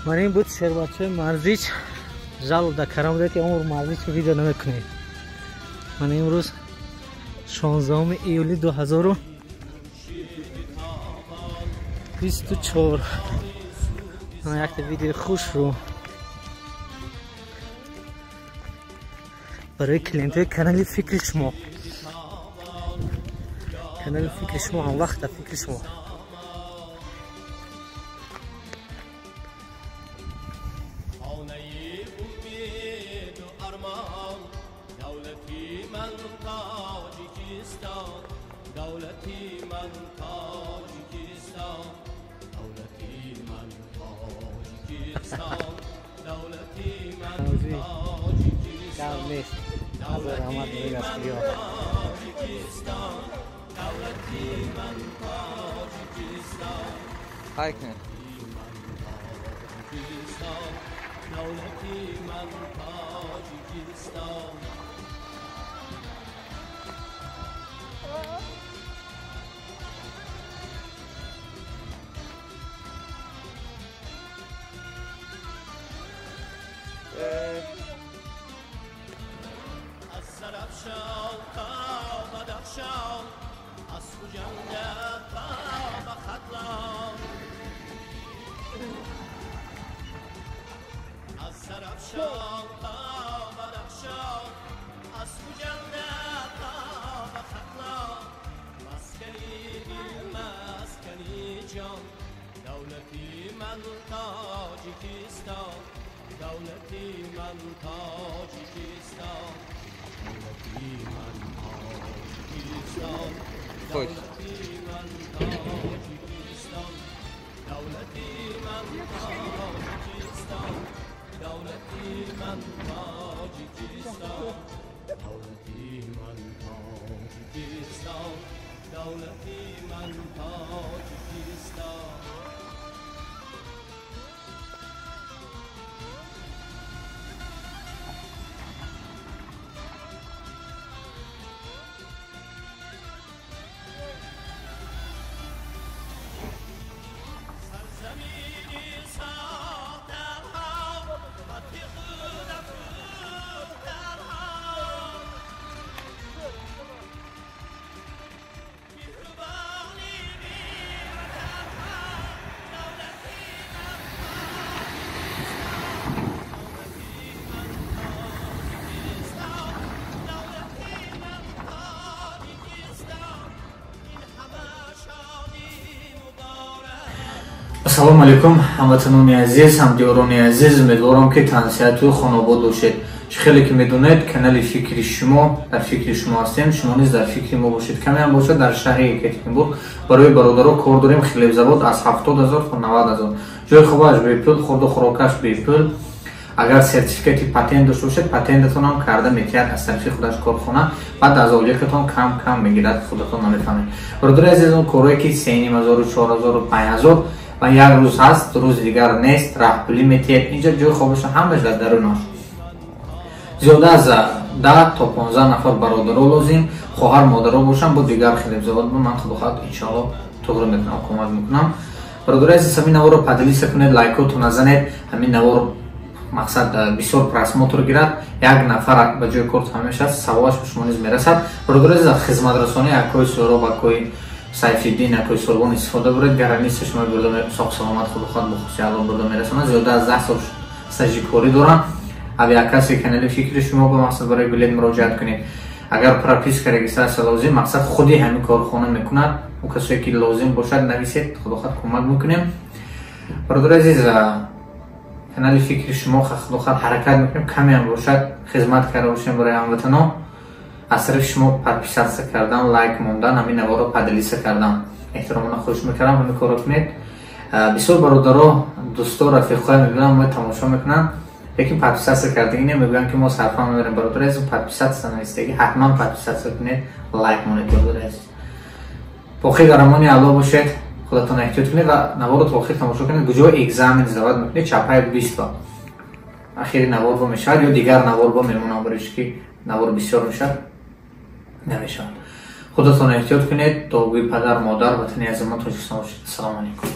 Ман ин буд шербачаи марзич. Жалоба кардам буд, ки умр марзич видео намекунед. Ман имрӯз 16 июли 2024 ман якта видеои хушро барои клиентҳои канали фикри шумо, канали фикри шумо ҳам вақт дар фикри шумо. Ассалому алайкум, ҳамватанони азиз, ҳамдиёрони азиз, умедворам ки тансиҳату хонобод бошед. Чӣ хеле ки медонед, канали фикри шумо, дар фикри шумо ҳастем, шумо низ дар фикри мо бошед. Каме ҳам бошад дар шаҳри Екатеринбург барои бародаро кор дорем. Хлебзавод аз 70,000 то 90,000. Ҷои хобаш бепул, хурду хӯрокаш бепул. Агар сертификати патент дошта бошед, патентатон ҳам карда метиҳад аз тарафи худаш корхона, баъд аз олиятон кам кам мегирад, худатон намефаҳмед. Бародари азиз, он корҳое ки 3,500, 4,000, 5,000 ва як рӯз ҳаст, рӯзи дигар нест, раҳпулӣ метиҳед. Инҷо ҷои хобашон ҳамаш дар дарунаш. Зиёда аз 10 то 15 нафар бародаро лозим, хоҳар модаро бошанд, бо дигар хлебзавод ман худохоҳад иншоалло туғри мекунам, кӯмак мекунам. Бародари азиз, ҳамин наворро поделиться кунед, лайкотон назанед, ҳамин навор мақсад бисёр просмотр гирад, як нафар ба ҷои кор тамом мешавад, саволаш ба шумо низ мерасад. Бародари азиз, хизматрасонии акои Суҳроб, акои Сайфиддин, акои Сурбон истифода буред, гарантия шумо бурда соқ саломат худохоҳад бо хусуси Аллоҳ бурда мерасонад. Зиёда аз 10 сол стажи корӣ доранд. Авиакасси канали фикри шумо ба мақсад барои билет муроҷиат кунед. Агар прописка регистрация лозим, мақсад худи ҳамин корхона мекунад. Он касое ки лозим бошад нависед, худохоҳад кӯмак мекунем. Бародари азиз, канали фикри шумо худохоҳад ҳаракат мекунем, каме ҳам бошад хизмат карда бошем барои ҳамватанон. Аз тарафи шумо подписаться кардан, лайк мондан, ҳамин наворро поделиться кардан эҳтиромона хоҳиш мекардам, ҳамин корро кунед. Бисёр бародаро, дӯсто, рафиқҳое мебинам, мо тамошо мекунанд, лекин подписаться кардагӣ не, мегӯянд ки мо сарфа намерем. Бародари азиз, подписаться навистагӣ, ҳатман подписаться кунед, лайк монед. Бародари азиз, боқӣ дар амони Аллоҳ бошед, худатон эҳтиёт кунед ва наворро то охир тамошо кунед. Куҷо экзамен сдавать мекунед, чапаи 20 ахири навор бо мешавад ё дигар навор бо мемонам, барои ки навор бисёр мешавад, намешавад. Худатон эҳтиёт кунед. Дуогӯи падар, модар, ватани азизамон Тоҷикистон бошед. Ассалому алайкум.